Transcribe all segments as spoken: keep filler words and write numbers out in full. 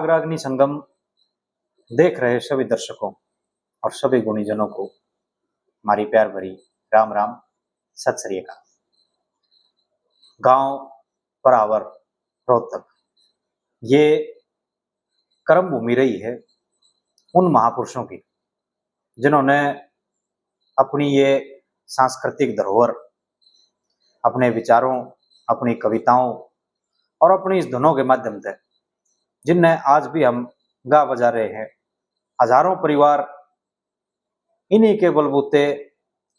रागनी संगम देख रहे सभी दर्शकों और सभी गुणीजनों को हमारी प्यार भरी राम राम, सत श्री अकाल। गांव परावर रोहतक, ये कर्म भूमि रही है उन महापुरुषों की, जिन्होंने अपनी ये सांस्कृतिक धरोहर अपने विचारों, अपनी कविताओं और अपनी इस धुनों के माध्यम से, जिनने आज भी हम गा बजा रहे हैं, हजारों परिवार इन्हीं के बलबूते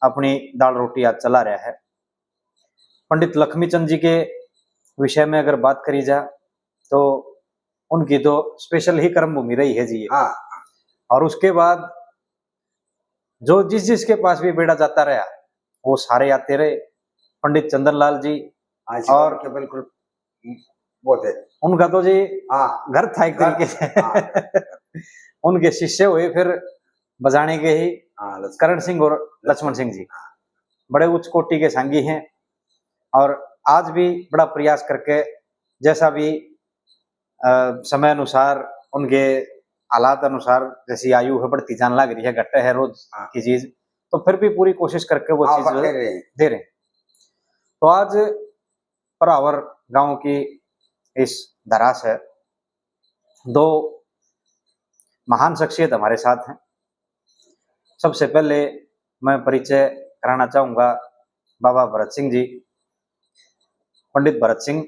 अपनी दाल रोटी आज चला रहा है। पंडित लक्ष्मी चंद जी के विषय में अगर बात करी जा, तो उनकी तो स्पेशल ही कर्म भूमि रही है जी ये। हाँ। और उसके बाद जो जिस जिसके पास भी बेड़ा जाता रहा, वो सारे आते रहे। पंडित चंदन लाल जी, हाँ, इसी और बात के बिल्कुल वो थे। उनका तो जी हाँ। घर था एक घर तरीके से। हाँ। उनके शिष्य हुए फिर बजाने के ही हाँ, लक्ष्मण। करण सिंह और लक्ष्मण सिंह जी। हाँ। बड़े उच्च कोटि के सांगी हैं। और आज भी बड़ा प्रयास करके, जैसा भी, अ, समय अनुसार, उनके हालात अनुसार, जैसी आयु है बढ़ती जान लग रही है, घटे है रोज हाँ। की चीज, तो फिर भी पूरी कोशिश करके वो हाँ, चीज पकड़े रहे हैं। दे रहे हैं। तो आज परावर गांव की इस धरा से दो महान शख्सियत हमारे साथ हैं। सबसे पहले मैं परिचय कराना चाहूँगा बाबा भरत सिंह जी, पंडित भरत सिंह।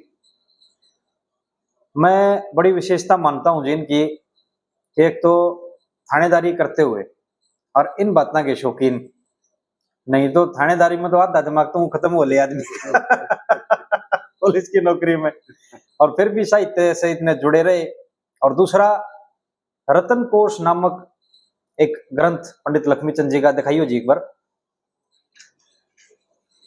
मैं बड़ी विशेषता मानता हूँ जी इनकी, कि एक तो थानेदारी करते हुए और इन बातों के शौकीन, नहीं तो थानेदारी में तो आधा दिमाग तो खत्म हो ले आदमी पुलिस की नौकरी में, और फिर भी साहित्य से इतने जुड़े रहे। और दूसरा, रतन कोष नामक एक ग्रंथ पंडित लक्ष्मी चंद जी का, दिखाइयो जी एक बार।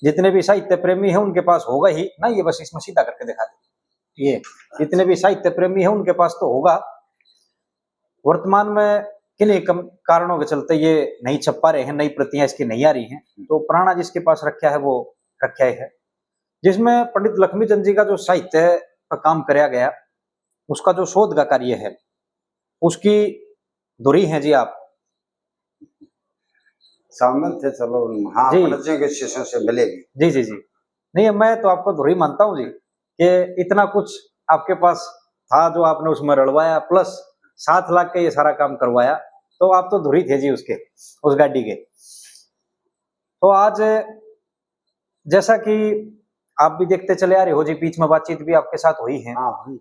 जितने भी साहित्य प्रेमी हैं उनके पास होगा ही ना, ये बस इसमें सीधा करके दिखा दे। ये जितने भी साहित्य प्रेमी हैं उनके पास तो होगा। वर्तमान में किन्हीं कम कारणों के चलते ये नहीं छप पा रहे हैं, नई प्रतियां इसकी नहीं आ रही हैं, तो पुराना जिसके पास रखा है वो रखा ही है। जिसमें पंडित लक्ष्मी चंद जी का जो साहित्य पर काम कराया गया, उसका जो शोध का कार्य है, उसकी धुरी हैं जी आप। शामिल थे, चलो, हाँ, जी। पंडित जी के शिष्यों से मिले भी। जी, जी, जी। नहीं, मैं तो आपको धुरी मानता हूँ जी, कि इतना कुछ आपके पास था जो आपने उसमें रलवाया, प्लस साथ लाग के ये सारा काम करवाया, तो आप तो धुरी थे जी उसके, उस गाड़ी के। तो आज जैसा कि आप भी देखते चले आ रहे हो जी, बीच में बातचीत भी आपके साथ हुई है। हाँ, हुई।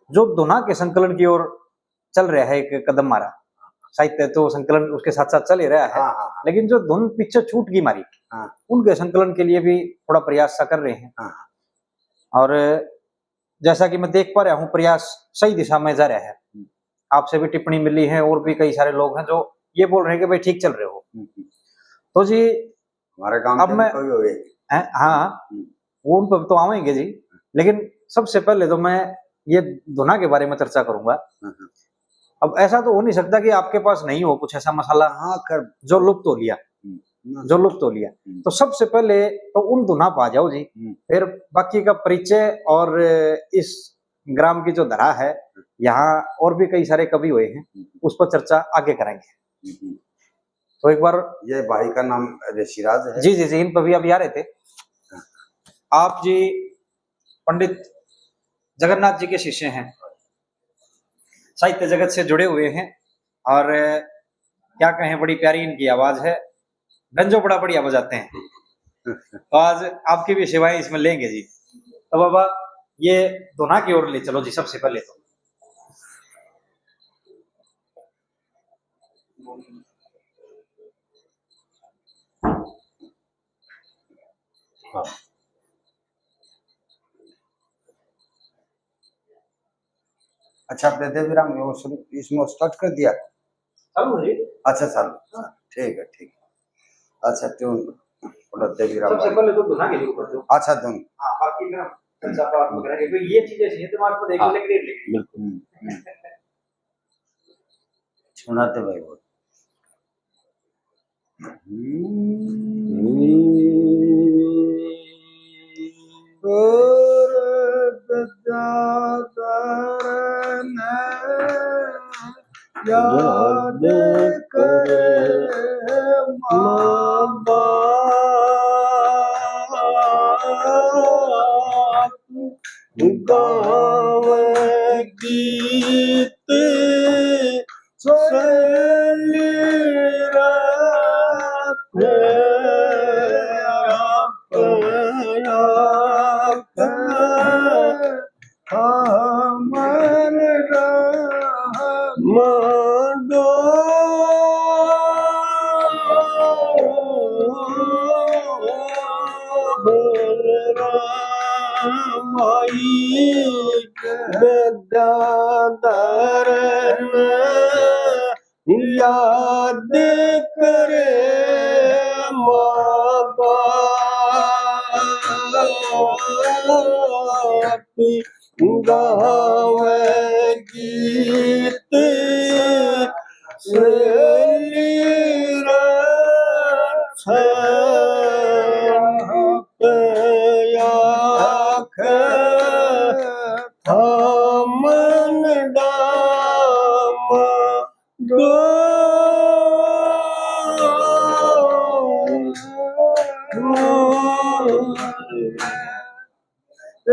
जो धुना के संकलन की ओर चल रहा है एक कदम हमारा, साहित्य तो संकलन उसके साथ साथ चल ही रहा है, हाँ, हाँ, हाँ। लेकिन जो धुन पीछे छूट गई हमारी, हाँ। उनके संकलन के लिए भी थोड़ा प्रयास सा कर रहे हैं। हाँ, हाँ। और जैसा कि मैं देख पा रहा हूँ, प्रयास सही दिशा में जा रहा है। हम्म। आपसे भी टिप्पणी मिली है और भी कई सारे लोग हैं जो ये बोल रहे हैं कि भाई ठीक चल रहे हो। हम्म, हम्म। तो जी हमारे काम अब के मैं तो ही हो गए। हैं, हाँ, हम्म। वो उन पर तो आवेंगे जी, लेकिन सबसे पहले तो मैं ये धुना के बारे में चर्चा करूंगा। हम्म, हम्म। अब ऐसा तो हो नहीं सकता कि आपके पास नहीं हो कुछ ऐसा मसाला हाँ, कर जो लुप्त हो लिया, हम्म, ना। जो लुप्त हो लिया। हम्म। तो सबसे पहले तो उन धुना पा जाओ जी, हम्म। फिर बाकी का परिचय और इस ग्राम की जो धरा है, यहाँ और भी कई सारे कवि हुए हैं, हम्म। उस पर चर्चा आगे करेंगे। हम्म। तो एक बार ये भाई का नाम ऋषिराज है। जी, जी, जी, इन पर भी अभी आ रहे थे। हाँ। आप जी पंडित जगन्नाथ जी के शिष्य हैं, साहित्य जगत से जुड़े हुए हैं और क्या कहें, बड़ी प्यारी इनकी आवाज है, गंजो बड़ा बढ़िया बजाते हैं। तो आज आपकी भी सेवाएं इसमें लेंगे जी। तो बाबा, ये धुना की ओर ले चलो जी, सबसे पहले तो। हाँ। अच्छा, आपने देवीराम, वो शुरू, इसमें स्टार्ट कर दिया? चालू है जी। अच्छा, चालू। हाँ। ठीक है, ठीक है। अच्छा, ट्यून, पंडित देवीराम सबसे भाई। पहले तो धुना के ऊपर दो। अच्छा, धुन। हाँ, बाकी फिर हम चर्चा पाठ वगैरह के, तो ये चीजें ऐसी हैं, दिमाग में देखो, हाँ। लेकिन, लेकिन। बिल्कुल। हम्म, हम्म। सुनाते भाई, बोल। हम्म। याद करे माँ बाप। गावे गीत सहेली राखे आप, आप। हमर राम दो रामाई गद्दाधर ने याद करे माँ बाप। गावे गीत सहेली राखे आप, आँख थामन डामा दो। ए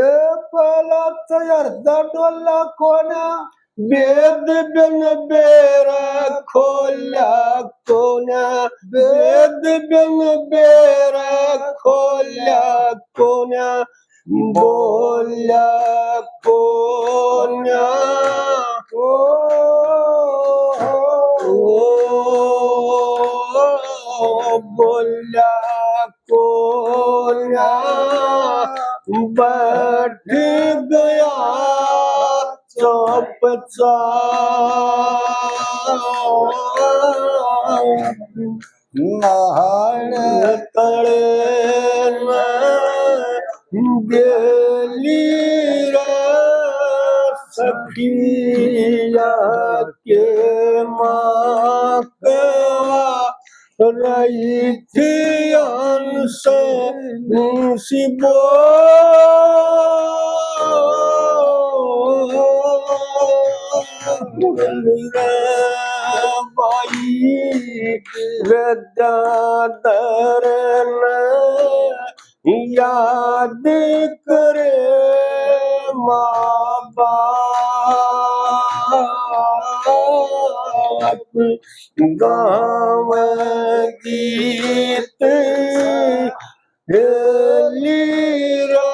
पहला तो यार दा डोला कोना, वेद बिन बेरा खोल्या कोना, वेद बिन बेरा खोल्या कोना, बोल्या कोना। ओ, ओ, ओ, बोल्या कोना, बैठ गया चुपचाप। नहाण तले में गेली रे सखिया के माँ कवा रही थी आन से निसी बोल रे भाई। गद्दाधर ने याद करे माँ बाप, गावे गीत हेली रे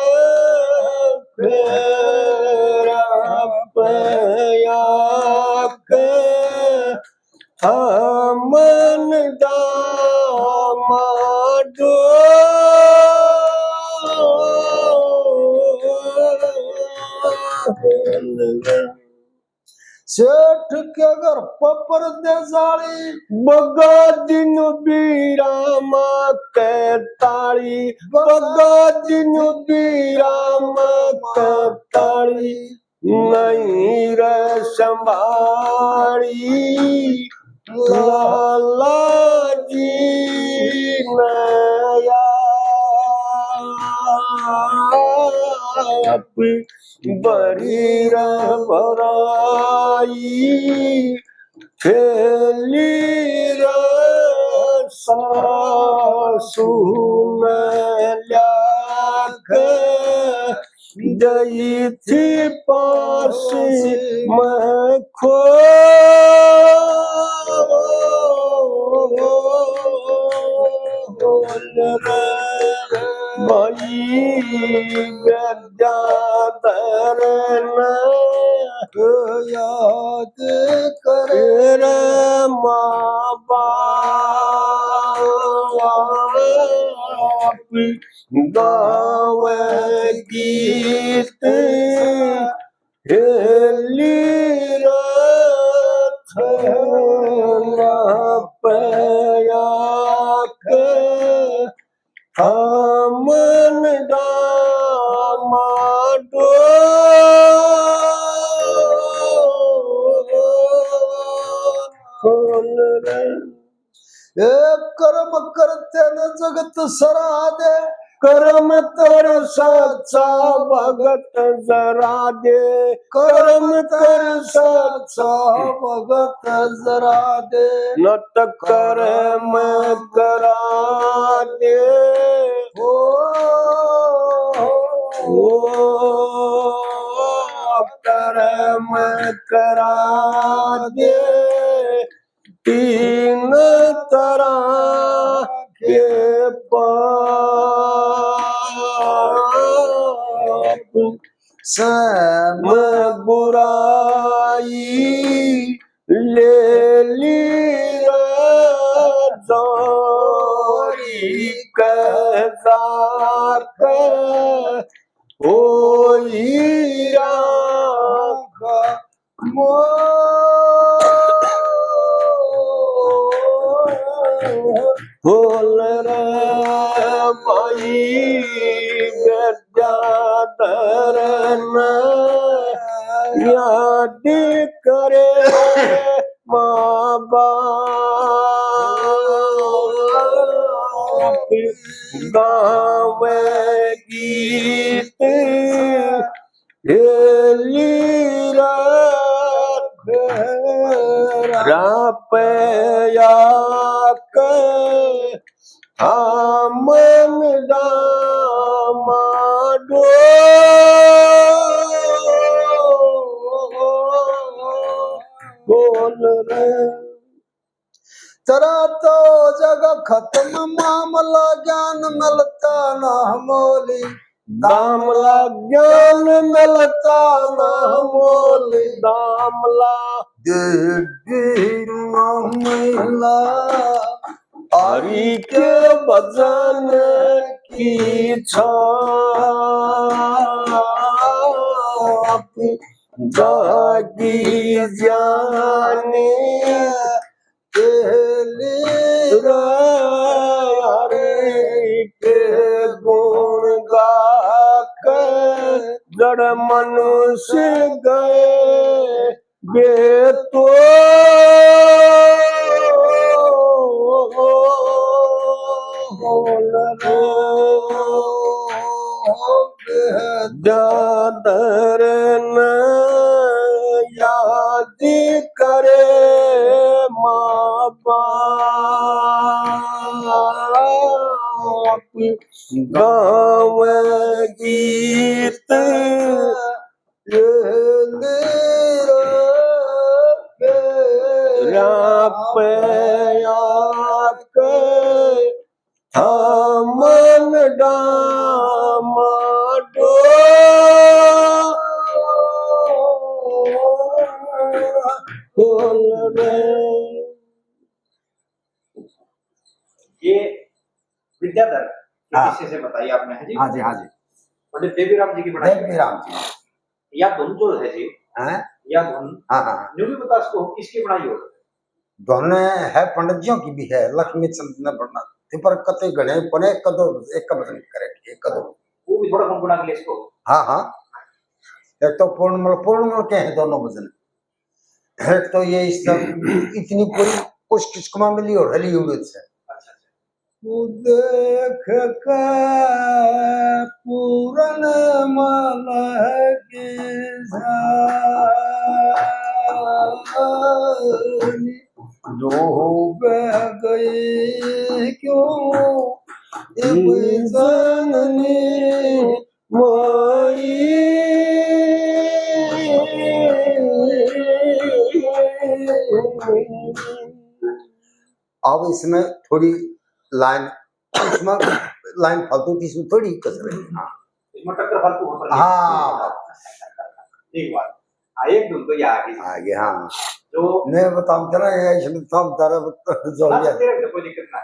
फेरा पे आके हमन दामादो। सेठ के घर पर परदेसाली बगा दिन बीरा माँ के ताली, बगा दिन बीरा माँ के ताली। नहीं रे संभाली लाला जी ने आप बड़ी रे बड़ाई। थैली रे सासू में ल्याके गई थी पास में खो। भाई गद्दाधर ने याद करे रे माँ बाप। गावे गीत हेली रे थैला पे आके हमन दामादो। ए कर्म करते न जगत सरा दे, कर्म कर सच्चा भगत जरा दे, कर्म कर सच्चा भगत जरा दे, न तो कर्म करा दे। ओ, ओ, कर्म करा दे, तीन तरह के पाप, सम बुराई ले ली रे जोड़ी के जाके, ओ हीरा का बोल रे भाई, विद्याधर ने याद करे माँ बाप, गावे गीत हेली राख रापया के, आमन दामाडो बोल रे। तेरा तो जग खत्म मामला, ज्ञान मिलता ना मोली। मामला ज्ञान मिलता ना मोली। मामला देवी मामला, हरि के भजन की छाप जागी जाने। पहली रात के गुण गा के जड़ मनुष्य गए बेतो। दादर न याद करे माँ बाप, गावे गीत ये मेरा प्यार। रापया के थामन डामाडोल रे। ये विद्याधर के हाँ। किस्से से बताई आपने, है जी? हाँ जी, हाँ जी। पंडित देवीराम जी की बनाई। देवीराम जी। या धुन जो है जी, हैं? या धुन, हाँ, हाँ, हाँ। न्यू भी बता सको, किसकी बनाई हो? धुन है पंडित जियों की भी है, लक्ष्मी चंद ने बना थी, पर कते घणे पने कदो एक का भजन करे, एक कदो। वो भी थोड़ा गुनगुना के ले इसको। हाँ, हाँ। एक तो पूर्णमल, पूर्णमल के हैं दोनों भजन। एक तो ये इस तरह इतनी पूरी कोशिश किसको मिली और हली उड़े से। अच्छा, अच्छा। वो देख के पूरन मल की जान डूब गई क्यों इब जननी माई। अब इसमें थोड़ी लाइन, इसमें लाइन फालतू थी, इसमें थोड़ी कसर है। हाँ। इसमें टक्कर फालतू होता है। हाँ। ठीक बात। हाँ, एक धुन तो ये आ गई। आ गई, हाँ। जो मैं बताऊं तेरा, ये इसमें बताऊं तेरा, जो हाँ, ये तो तेरे को कोई दिक्कत ना।